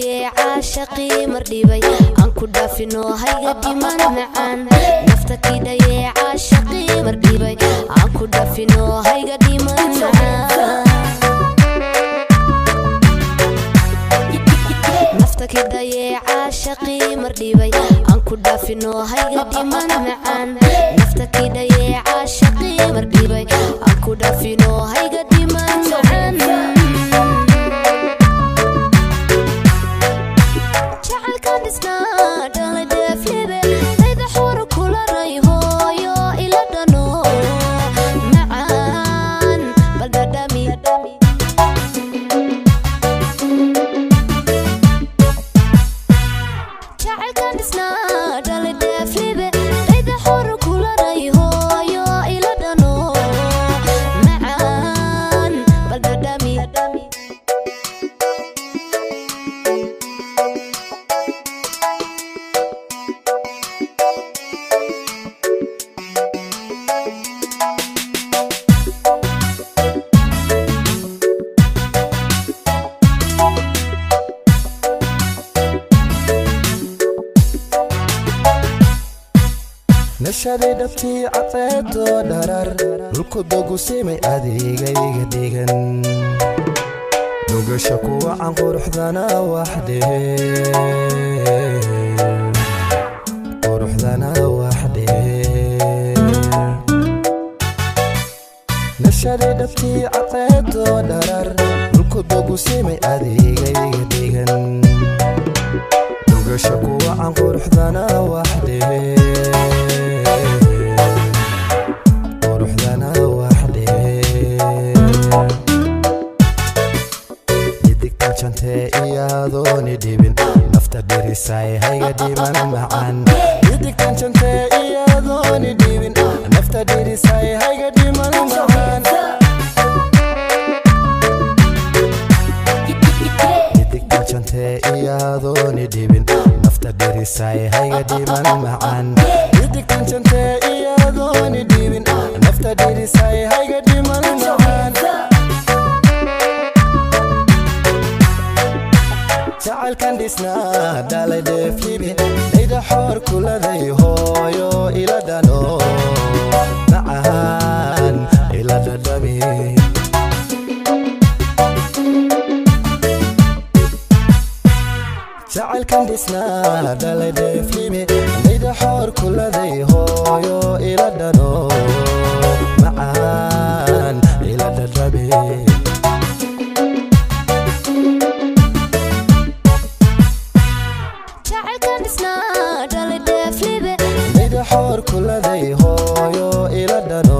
kidhayee caashaqii mardhibay aan ku dhaafino hayga dhiman macaan. Nafta kidhayee caashaqii mardhibay aan ku dhaafino hayga dhiman macaan. Nafta kidhayee caashaqii mardhibay aan ku dhaafino hayga dhiman macaan. Nafta kidhayee caashaqii mardhibay aan ku dhaafino hayga dhiman macaan. Jacaylkan dhisnaa dhalay dheeflibe dayda xor kula ray hooyo ila dhano macaan bal dhadhami. Jacaylkan dhisnaa dhalay dheeflibe dayda xor kula ray hooyo ila dhano macaan bal dhadhami. Nashaday dhabtii cadceedoo dharar dhulku dogu simay adeegayga dhigan dhugasha kuwacan quruxdana waxdhequruxdana waxdheer. Nashaday dhabtii cadceedoo dharar dhulku dogu simay adeegayga dhigan dhugasha kuwacan quruxdana waxdheer quruxdana waxdheer. Idigtan jantee iyadooni dhibin nafta dhirisay hayga dhiman macaan. Idigtan jantee iyadooni dhibin nafta dhirisay hayga dhiman macaan. Idigtan jantee iyadooni dhibin nafta dhirisay hayga dhiman macaan. Idigtan jantee iyadooni dhibin nafta dhirisay hayga dhiman macaan. Jacaylkan dhisnaa dhalay dheeflibi dayda xoor kuladay hooyo ila dhano macaan ila dhadhami. Jacaylkan dhisnaa dhalay dheeflibi dayda xoor kuladay hooyo ila dhano macaan ila dhadhami. Jacaylkan dhisnaa dhalay dheeflibe dayda xoor kuladay hooyo ila dhano.